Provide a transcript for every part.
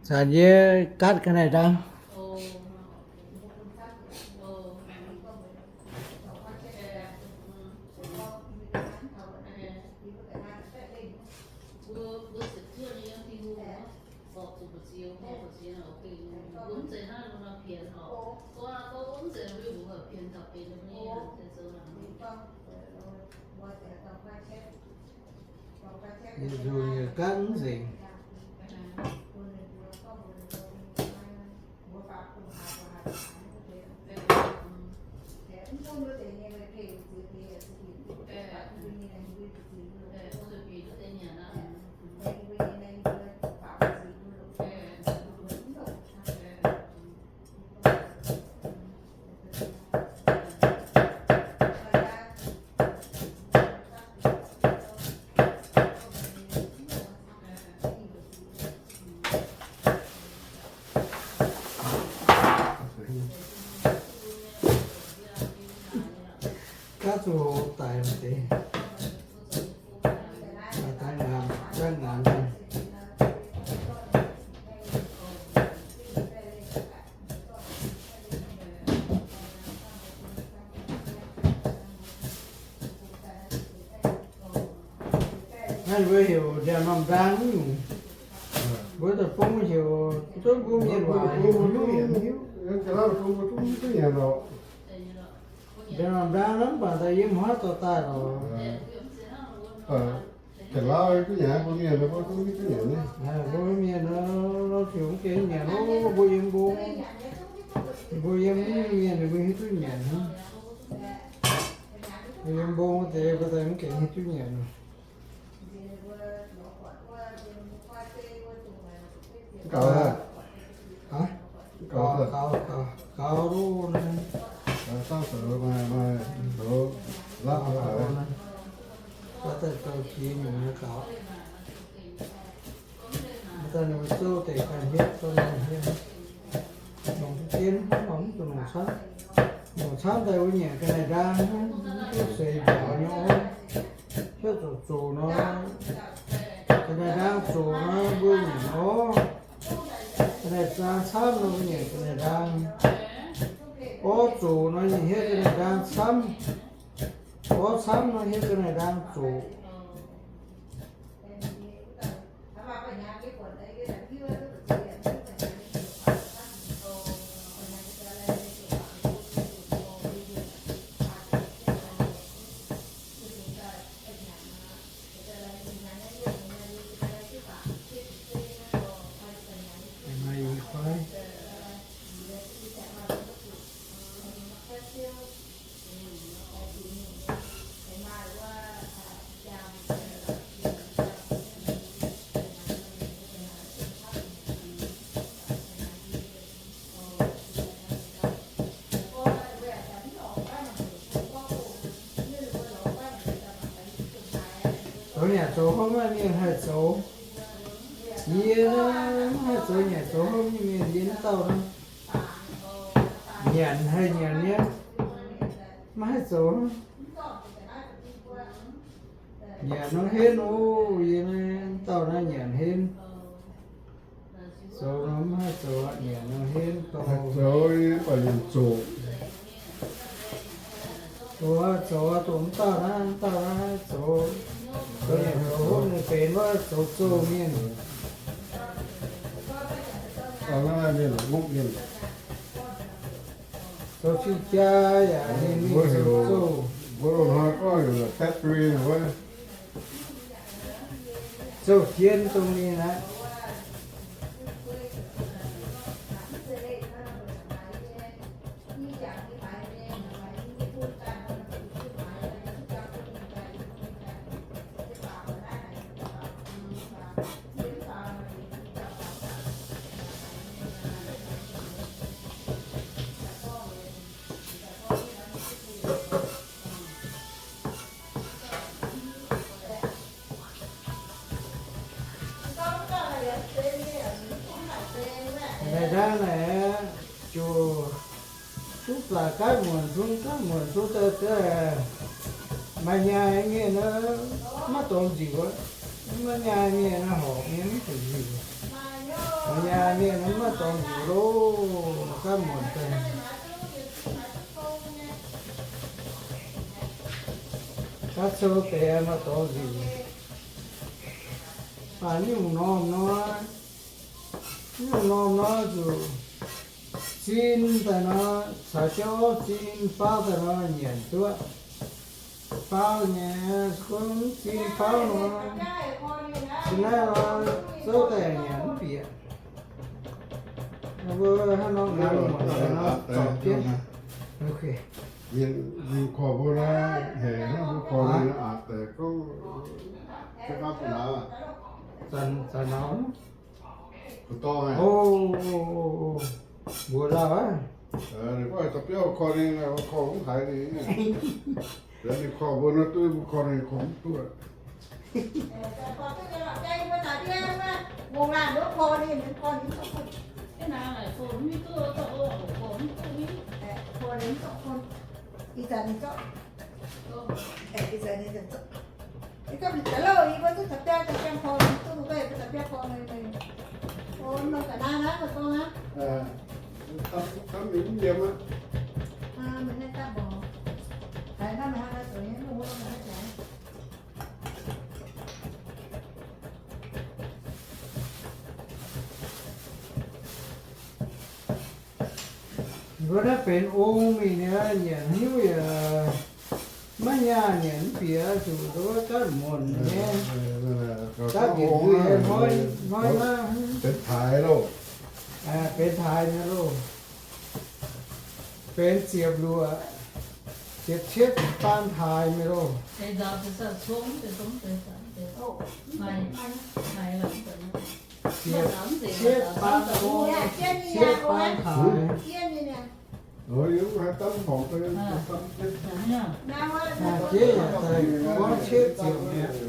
Zanc yie gaatv ga'naaiv ndaang. Yietc nzunc yietc gaatv mv nzengc. Gaatv zuqc daic deix. Daaih ngaanc, daaih ngaanc. Naaiv mbuo heuc ndiangx-normh ndaang nyungc. Mbuo deic-bung heuc duqv mbuo mienh waac heuc ndiangx-normh ndaang, mv baac daaih yiem huaav dorh daaih lorqc. Mbuo mienh nor, nor ziouc mv gaengh nyanc nor, mbuo yiem mbong, mbuo yiem mienh ninh mbuo hiuv duqv nyanc hnangv. Mbuo yiem mbong deix mbuo daaih mv gaengh hiuv duqv nyanc. Gaux, gaux, gaux, gaux loh naaiv. Daaih zoux jiex nyungc nyei gaux. Daaih ninh mbuo zouv deix ganh hietv, daaih longc hietv, longc jienv, longc mv zuqc longc camv. Longc camv daaih mbuo nyanc ga'naaiv ndaang, mv duqv seix mbiaauc nyei orv. Hietv zoqc zoqc nor, ga'naaiv ndaang zoqc nor mbuo nyanc orv. Ga'naaiv ndaang camv nor mbuo nyanc ga'naaiv ndaang. Orv zoqc nor ninh hietv ga'naaiv ndaang camv. Orv camv nor hietv ga'naaiv ndaang zoqc. Zoux nyanc zoux hopv maiv mienh haih zoux. Yie mv haih zoux nyanc zoux hopv nyei mienh, yie mv dauh hnangv. Nyanc haih nyanc nyei, maiv haih zoux. Nyanc nor henv oc, yie mv dauh naaiv nyanc henv. Zoux nor mv haih zoux, nyanc nor henv dongh zoux yie mv baac nyanc zoqc. Zoux, zoux dongh mv dauh naaiv, mv dauh naaiv zoux, zoux nyanc zoux hopv ninh benx wuov zoux zouh mienh. Zoux cing-jaa yaac ninh mingh zoux zouh. Mbuo loz-hnoi gorngv heuc factory wuov. Zouh jienv dongh ninh aqv. Naaiv ndaangc naaic, ziouc duqv baac gaatv muonc zungv, gaatv muonc zungv daaih, daaih maaih nyaai mienh maiv dorngx nziuc aqv. Maiv nyaai mienh horpc mienh mv zuqc nziuc. Nyaah mienh maiv dorngx nziux loh, gapv muonc daaih. Gapv cou deix maiv dorngx nziux. Baac nyungc norm nor, nyungc norm nor zuqc zin daaih nor, caux jienv zin faauv daaih nor nyanc duqv. Faauv nyei, gorngv zin faauv nor, zin naaiv nor, zouv daaih nyanc mv bieqc. Mbuo hnangv nor ngaanc muonc daaih nor zorpc jienv. Mienh korv mbuo naaiv haic hnangv, mbuo korv ninh aqc daaih gorngv, zanc zanc nor, mbuo dorngh aqv. Mbuo lauh aqv. Ninh gorngv da'biauv korv ninh, korv mv haiz ninh. Ninh korv mbuo nor duqv, mbuo korv ninh korv mv duqv. Mbuo naaiv benx ong mingh nyei, nyanc hnyouv yaac maiv nyaah, nyanc mv bieqc, zuqc nduov gapv muonc nyei. Gapv bieqc nduih hnoi hnoi naaiv. Benx taaix loh. Benx taaix nyei loh. Benx ziepc luoqc, ziepc cietv baan taaix nyei loh. Ziepc cietv baan, cietv baan taaix. Jiex yaac daaih gorngv cietv ziepc mi'aqv.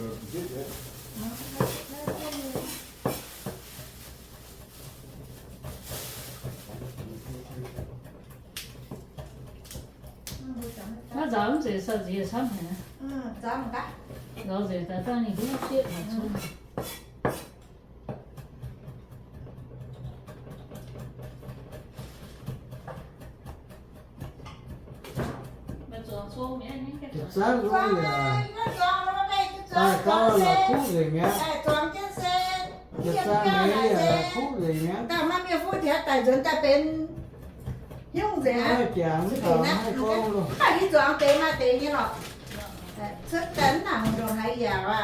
Naaiv nzaaux mv zeiz sau nziex camv haic. Nzaaux nzengc daaih dangh ninh huv sietv haic cong. Yietc zanv nor yaac daaih gau la'kuqv nzengc mi'aqv. Yietc zanv nor yaac la'kuqv nzengc mi'aqv. Daaih maiv mienh fuqv jiex daaih nzuonx daaih benx hnyouv nzengc aqv. Jangx mv taux maiv gorngv loh. Mv baac hiuv zuangx deix maaih deix nyei lorqc. Cuotv daaih mv nangc ndongc haaix yaac aqv.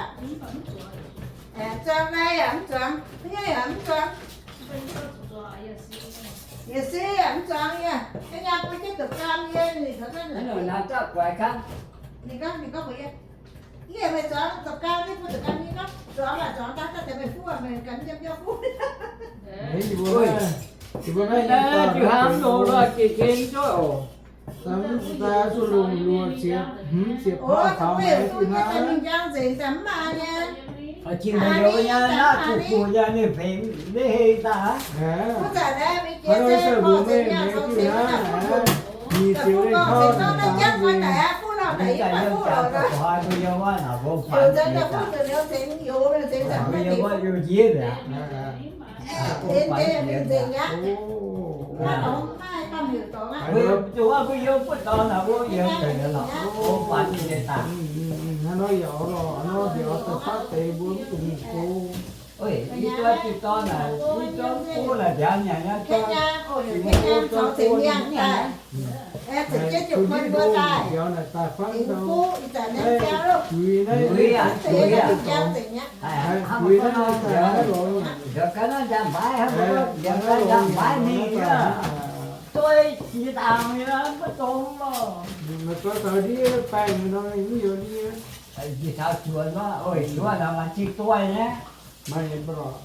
Zuangx naaiv yaac mv zuangx, naaiv yaac mv zuangx. Yietc se yaac mv zuangx yie. Hnangv nyaanh bun jienv dopc gaam yie, ninh gorngv, ninh gorngv, ninh gorngv, yie meih zuangx dopc gaam, yie bun dopc gaam, yie gorngv zuangx maah, zuangx daaih daaih meih fuqv, meih ganh yiem biauv fuqv. Naaiv, naaiv jiu hnamv nor, geh ken zuov oc. Daaih zuqc longc luoqc ziepc hmz ziepc hmz faaux maiv duqv hnangv. Jing maiv youz nyei, naaiv zuqc guoqv nyei, ninh fengx maiv hei daaih. Mbuo mv zeiz mbuo maiv mengh duqv hnangv. Ninh ziouc lengh taux daaih, ninh daaih yiem jaax daaih zoux haaix mbuo yiem wuov naaic, mbuo faanv jiex daaih. Mbuo yiem wuov yiem jiex mi'aqv. Mbuo faanv jiex mi'aqv. Mbuo zuqc wuov mbuo yiem buov dorngx naaic, mbuo yiem deix lorqc, mbuo faanv jiex daaih. Hnangv nor yaac oix lorqc, hnangv nor yaac oix daaih fatv deix mbuo mv dungx mingh go. Ih duqv jiu dorn naaic, ih duqv buv naaic mbiauz nyanc nyei dorn, mbuo dorn buv nyanc. Mbuo naaic daaih fatv ndau, guix naaiv, guix naaiv daaih naaiv lorz nyanc. Mbuo naaiv lorz nyanc. Dueiv jiex dangh nyei, maiv dongz lorqc. Maaih zoi taux ndiev baengh nor, mv youz ndiev. Jiex taux juoz nor, oix juoz naaic maaih cing doix nyei. Maaih nyei mv lorqc.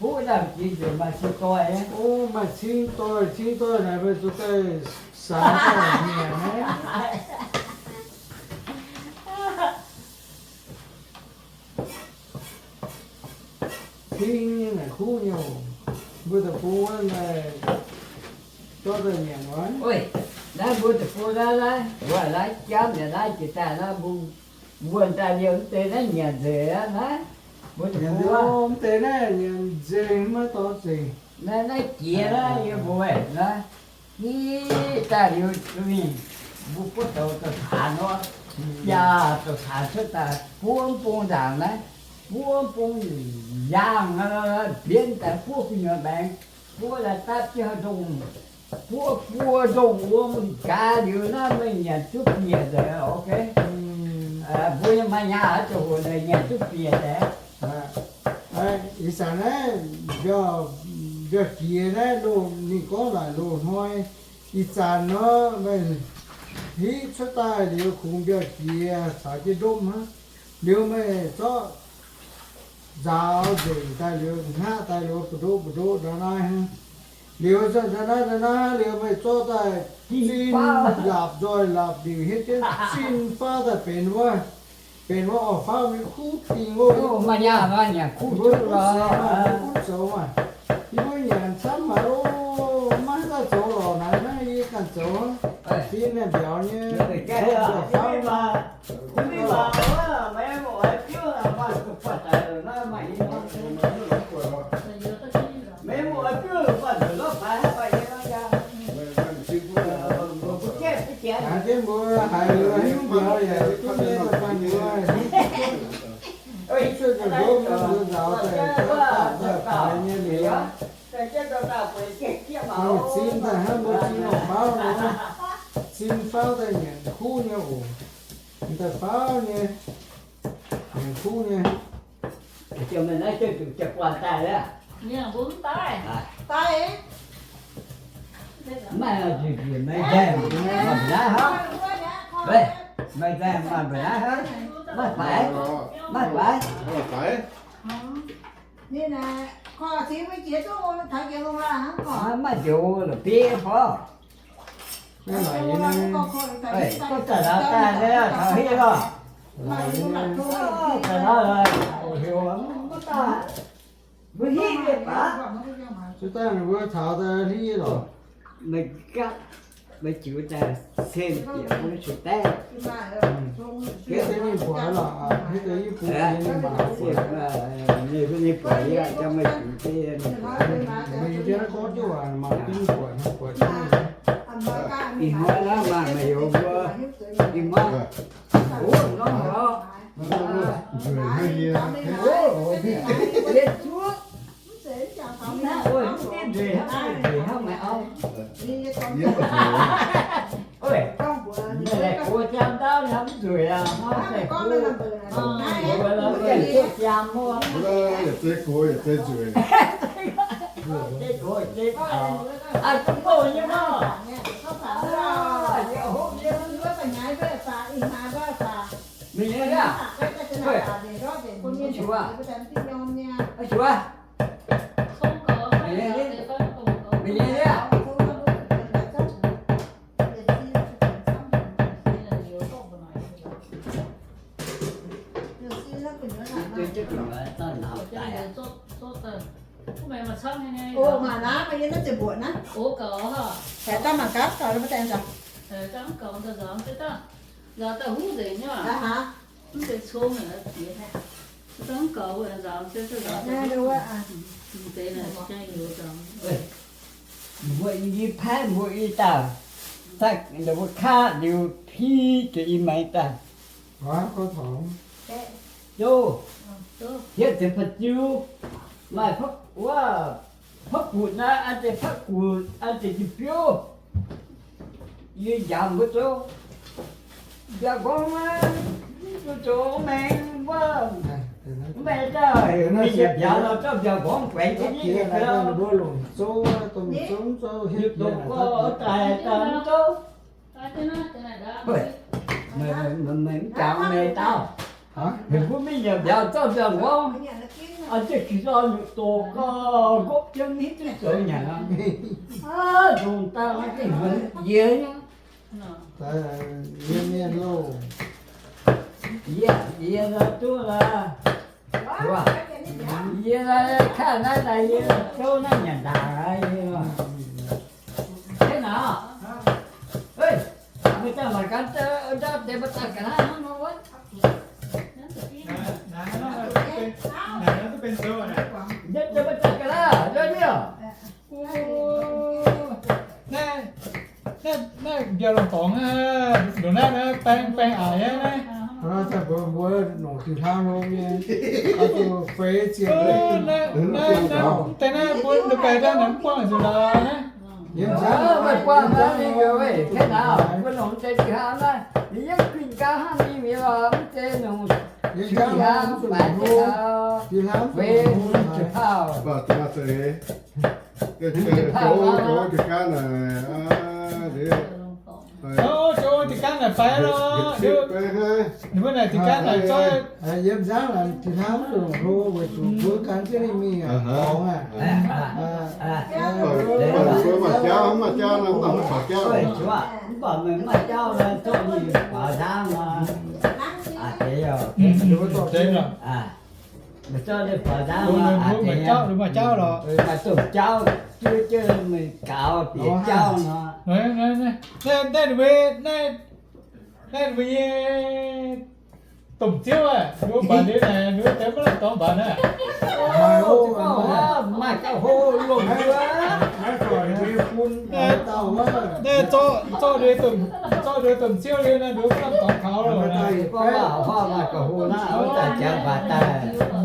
Buv daaih jiex nzunc maaih cing doix nyei. O, maaih cing doix, cing doix naaic meih zuqc daaih saax daaih nyanc nyei. Cing nyei naaic kuv nyei oc. Mbuo deic-bung wuov naaic zorqv daaih nyanc oc. Naaiv mbuo deic-bung naaiv, naaiv wuov naaiv jamv yaac naaiv jiex daaih naaiv mbuo wuonh daaih liouh mv deix naaiv nyanc nzengc aqv naaiv. Mbuo nyanc nzengc naaiv, nyanc nzengc maiv dorh nzengc. Naaiv, naaiv jiex naaiv yie mbuo naaiv, hiv daaih liuz mingh, mbuo buov douz zoux taanx nor, jaa zoux taanx cuotv daaih buov bung nzaangc naaiv, buov bung nzaangc, bienv daaih buov gu'nyuoz maengx, buov daaih dapv jienv ndongh, buov buo ndongh wuom gaax liuz naaiv meih nyanc duqv bieqc nzengc, ok. Mbuo nyei maaih nyaah oix zuqc hoc nzengc nyanc duqv bieqc nzengc. Ih zanc naaiv mbiauh jiex naaiv loz, ninh gorngv naaic loz-hnoi, ih zanc nor meih hiv cuotv daaih liuz kungx mbiauh jiex caux jienv ndopv hnangv. Liuz meih zorqv nzaaux nzengc daaih liuz, hngaqv daaih liuz, bu'ndoqv bu'ndoqv ndau naaiv hnangv. Liuz ndau naaiv, ndau naaiv liuz meih zorqv daaih zinh laapc nzoih laapc ndiuc hietv jienv zinh faauv daaih benx wuov, benx wuov orv faauv mingh kuv dingh wuov. Mbuo kuv zoux maah, yie mbuo nyanc camv maah loh, maiv haih zoux lorqc naaiv, naaiv yie ganh zoux. Sin naaiv mbiauz nyei, orv faauv. Naaiv jienv mbuo haiz liuz hiuv mbiauz yaac duqv nyei daaih banh mbuo. Cuotv nzengc ndoqv mbuo nzaaux daaih, daaih paaix nyei liuz, zinh daaih hnangv mbuo zinh orv faauv nor, zinh faauv daaih nyanc kuv nyei oc. Daaih faauv nyei, nyanc kuv nyei. Maaih nzengc maaih nzengc maaih mbu'naaiv hnangv. Maaih nzengc maaih mbu'naaiv hnangv. Maaih faix, maaih faix. Maaih njoux la'bieiv fai. Gorngv daaih lorz daaih taux hiv lorh. Daaih lorz, o heuc mv daaih, mbuo hiv nyei baac. Cuotv daaih ninh mbuo taux daaih hiv lorh. Meih gapv, meih jiux daaih cen bieqc mbuo sux daiv. Hiuv deix ninh buatc lorh, hiuv deix yie bungx ninh mangc buatc. Ninh buatc yie jangx meih jiux deix. Meih yie gorngv jienv waac mangc jienv buatc, buatc jienv. Ih hnoi naaiv maaih meih youz mbuo, ih hnoi, o, norm hlauv, nzueic hnangv yie, o, o, yie zuov, mv naaiv, o, mv deix nzueic hnangv, nzueic hnangv meih auv. Yie mv nzueic. Oi, meih laih gox jaam ndaauv nyei mv nzueic aqv, hnangv deix gox, mbuo la'guaih duqv jaam wuov. Yietc zei gox yietc zei nzueic. Yietc zei gox yietc zei taux. Aa, duqv bouh nyei nor. Yie hopv yie mingh nyei aqv. Oi, mv sux aqv. Mv sux aqv. Mingh nyei aqv. O, maaih naaiv, maaih yie naaiv ziepc mbuoqc naaiv. Haeqv daaih mangc gaax, gauh mv deix nzauc. Mbuo i paaiv mbuo i dauh, mbuo kaav liuz piv jiex i maengx daaih. Zoux, hietv deix ba'jiu, maaih wuov, paqv gutc naaiv, an deix paqv gutc, an deix jiex biouv. Yie njaaux mbuo zoux mbiauz nqorngv, mv zuqc zoux maengx wuov. Mv baac daaih heuc mingh yaac mbiauz nor, zorqv mbiauz nqorngv guaix jienv nyei. Mv dongh gorngv daaih daaih mv zouv. Meih mv jangx meih dauh. Heuc mbuo mingh yaac mbiauz zorqv mbiauz nqorngv. Aa, jienv qiex zorqv nyutc doqc gau, nqopv jienv hitv duqv zoux nyanc aqv. Aa, ndongc daaih maiv dingh hmuangx jiex nyei. Yie, yie duqv la'kuv, yie kaav naaiv daaih yie zouv naaiv nyanc ndaangc aqv. Hnangv naaic, meih daaih mangc gaax, ndau deix mbuo daaih ga'naaiv hnangv nor wuov. Naaiv, naaiv mbiauz longc dorngx, ndongc naaiv baeng baeng aqc nyei naaiv. Mbuo longc diuh hlang longx nyei, feix ziepc, naaiv, naaiv, naaiv, mbuo ndongc baeng daaih naaic mv buangh nzunc lorqc naaiv. Meih buangh naaiv mingh, mbuo longc deix diuh hlang naaiv, ninh yiem guinh gau hnangv mingh mi'aqv, mv zeiz longc diuh hlang baeqc jienv daaih. Feix ziepc pauh. Zoux, zoux diuh gaanv naaic, zoux diuh gaanv naaic faix lorqc. Ninh mbuo naaic diuh gaanv naaic zoih. Yiem nzangv naaic diuh hlang mv zuqc longc hlo weic zuqc mbuo gan jienv ninh mingh aqv, dorngx aqv. Mv baac meih mv maaih jauv nor, zorqv ninh faaux nzangv nor. Zorqv ninh faaux nzangv nor, maaih jauv, maaih jauv lorqc. Maaih domh jauv, juov jienv meih gaux bieqc jauv nor. Naaiv, naaiv, naaiv, naaiv mbuo nyei domh ziouv aac, ninh mbuo baac liuz naaic, ninh mbuo deix maiv lamh dorngx mbaanx aac. Maaih gauh hlo longc wuov. Naaiv zorqv, zorqv nduov domh, zorqv nduov domh ziouv liuz naaiv, ninh mbuo maiv lamh dorngx kaux loh.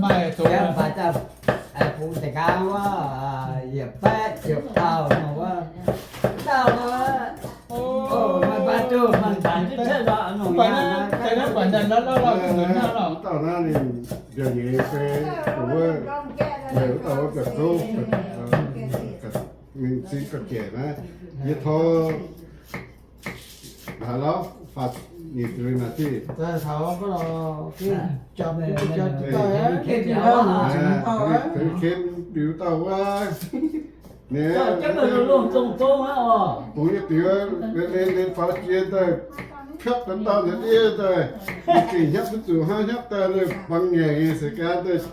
Maaih zoux bungx deix nqaang wuov, yietc baeqv ziepc dauh nor wuov, dauh wuov. Mv baac naaiv, mv baac naaiv lauh lauh lauh nzunc hnangv nor. Dauh naaiv ninh mbiauz nyeiz fai wuov, wuov dauh wuov ga'zouv, mingh zingh ga'qaeqc naaiv, yie tov haaix lauh faah nyic ziepc naaic dieh. Ken liuz dauh wuov, bungx nyei diuc, liuz faaux jiex daaih, piapv daaih dauh naaiv diev daaih, ninh gengh hnyapv mv zuqc hnangv, hnyapv daaih ninh bangc ngaengc nyei se gan daaih,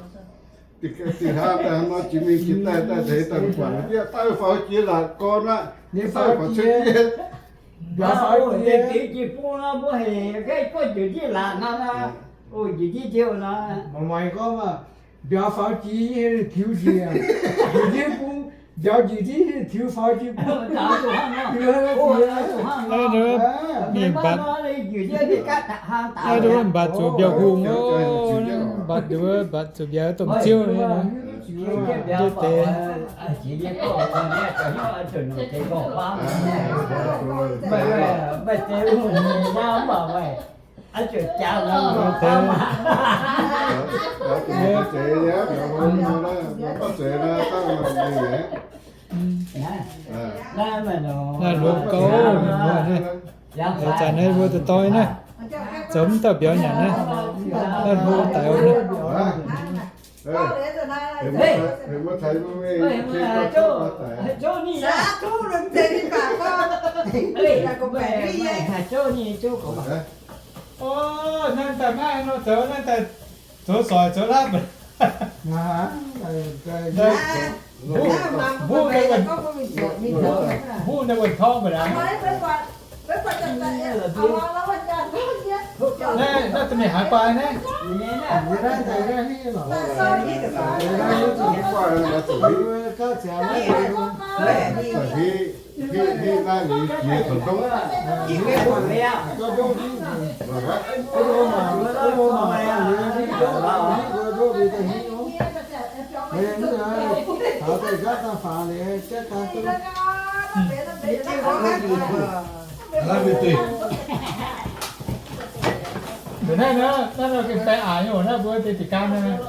diuh hlang daaih hnangv nor jiex mingh jiex daaih, daaih teix daaih guangc diev daaih faaux jiex laatc gorn aqv, daaih faaux cuotv diev. Mbiauz faaux jiex, jiex bung nor mbuo hec gaeqv guoqv njiec ndiev laatc nor, o, njiec ndiev jiouv nor. Maaih gorngv, mbiauz faaux jiex tiux njiec, njiec ndiev bung, mbiauz njiec ndiev tiux faaux jiex bung. Mingh mbatc, mbatc zuqc mbiauz hungh, mbatc nduov, mbatc zuqc mbiauz domh ziouv. Duqv deix. Naaiv hluo gouv mienh muoz naaiv. Zanc naaiv mbuo daaih doix naaiv, zoux mv dauh mbiauz nyanc naaiv, naaiv hlo daic oc naaiv. Naaiv daaih maiv nor zoux, naaiv daaih zoux soic zoux lapv. Mbuo, mbuo naaiv wuonh torngv mbuo naaiv. Naaiv, naaiv da'mingh haaix guaax naaiv? Naaiv nor, naaiv nor gengh baeng aqc nyei oc, naaiv mbuo deix diqc gaam naaiv.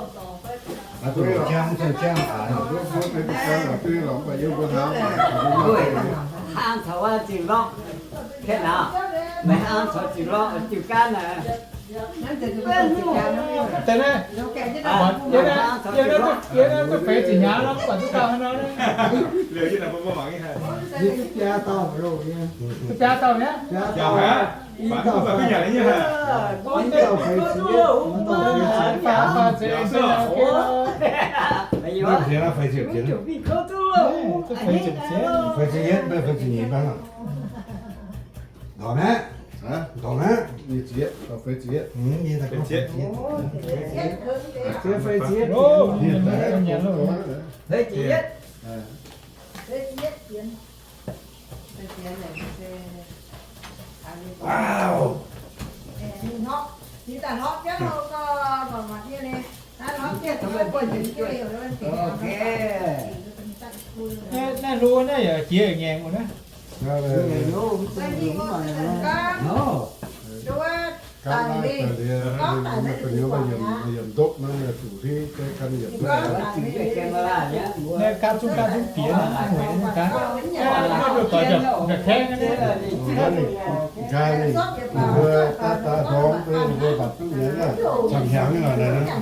Hlang taux wuov ziux lorqc, meih hlang taux ziux lorqc, ziux gaanv naaic. Deix naaiv, yie naaiv duqv feix ziepc hnyangx lorqc, mv baac duqv gauh haaix nor naaiv. Duqv biaa dauh mi'aqv. Ndorm aqv, nyei zieqv, feix zieqv. Feix zieqv. Feix zieqv. Wow. Naaiv hlo naaiv yaac jiex ngaengc wuov naaiv. Gapv naaiv daaih liuz, maaih yiemc ndopv naaiv, zuqc hlieqv gan yiemc naaiv. Naaiv gapv zungv gapv zungv bieqc naaiv, weic naaiv gaax, naaiv doix njaaux kaengv naaiv. Nqaang ninh mbuo daav daaih ndorm mbuo mbatc duqv nyei, camv hnyangx nyei lorqc naaiv.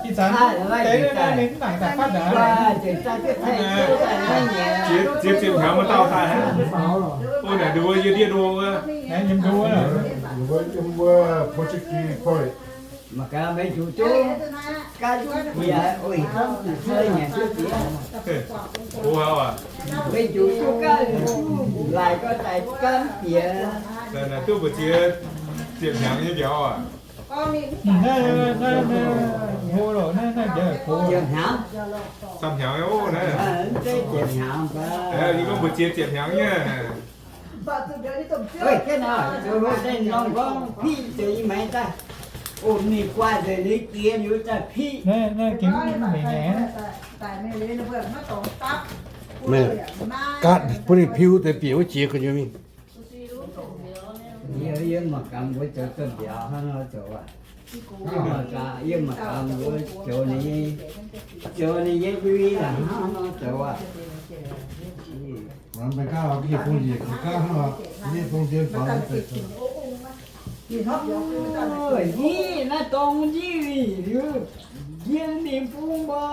Ih zanc deix naaiv ninh mv nangc daaih fatv aqv. Ziex ziepc hnyangx maaih dauh daaih aqv. Naaiv ninh mbuo yiem ndiev nduov wuov, yiem wuov Portuguese point. Mangc gaax, meih zuqc zungv gan bieqc oix camv zuqc cai nyanc duqv bieqc. Meih zuqc zungv gan laaix gau daaih gan bieqc. Duqv mbu'ziex ziepc hnyangx nyei mbiauz aac. Naaiv, naaiv, naaiv, hlo loh, naaiv, naaiv mbiauz hlo. Ziepc hnyangx. Camv hnyangx nyei oc naaiv. Ziepc hnyangx. Yie gorngv mbu'ziex ziepc hnyangx nyei. Ov, ninh norm gorngv piqv zoux ih maengx daaih. Ov, ninh guaaih nzengc ninh jiex liuz daaih piqv. Meih gaatv bun ninh piu deix bieqc wuov jiex gu'nyuoz mingh. Yie, yie mangc gaax mbuo zoux duqv mbiauz hnangv nor zoux aqv. Yie mangc gaax, yie mangc gaax mbuo zoux ninh nyei, zoux ninh nyei lui laangc hnangv nor zoux aqv. Ih, naaiv dongh njiec liuz, njien mingh bung mbuo.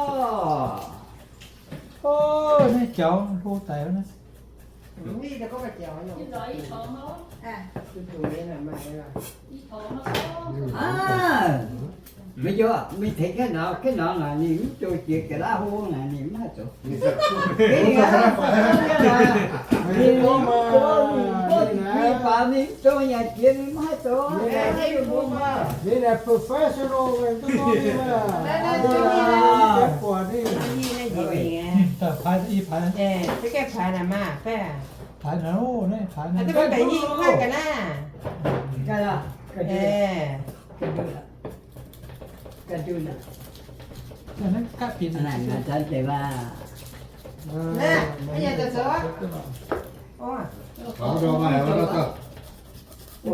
Ov, naaiv jaux hlo daic naaiv. Meih njoux, meih tengx kaeqv nor, kaeqv nor naaic ninh mv zoux jiex ga'naaiv hlo naaic ninh mv haih zoux. Ninh mv zoux, ninh mv zoux, ninh mv zoux yaac jiex ninh mv haih zoux. Ninh professional,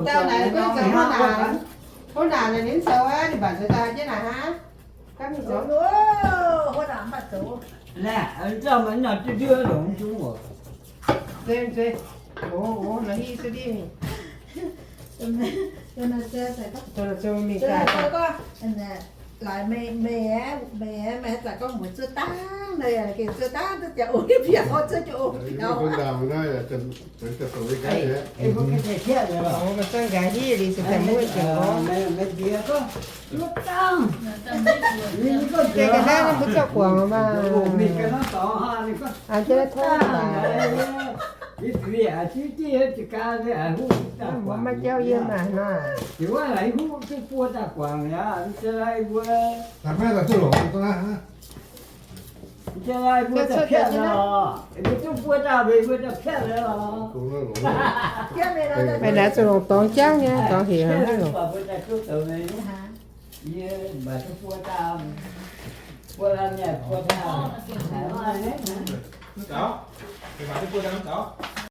Dauh naaic gorngv zoux hov naanc, hov naanc naaic ninh zoux aqv, ninh mbatc zoux daaih jienv naaic hnangv. Gapv mingh zoux. Hov naanc mbatc zoux. Naaiv, nzauh maiv nor duqv nduov longx zungv oc. Zei, zei. Oc, oc, nor hiv duqv div mingh. Laaix meih, meih, meih, meih zanc gorngv mbuox zuov dangv nor, gengh zuov dangv duqv jiex oc, bieqc zuov jiex oc, bieqc. Mbuo zungv nqa'haav hiuv liuz se daaih mbuo jiex gorngv, ga'naaiv mbuo zorqv guangc maah. Aa, jienv tov daaih. Mbuo maiv jauv yiem maah nor. Meih naaiv zuqc longc dorngx jangv nyei, dorngx hec hnangv loh. Mv zaux. Mv zaux.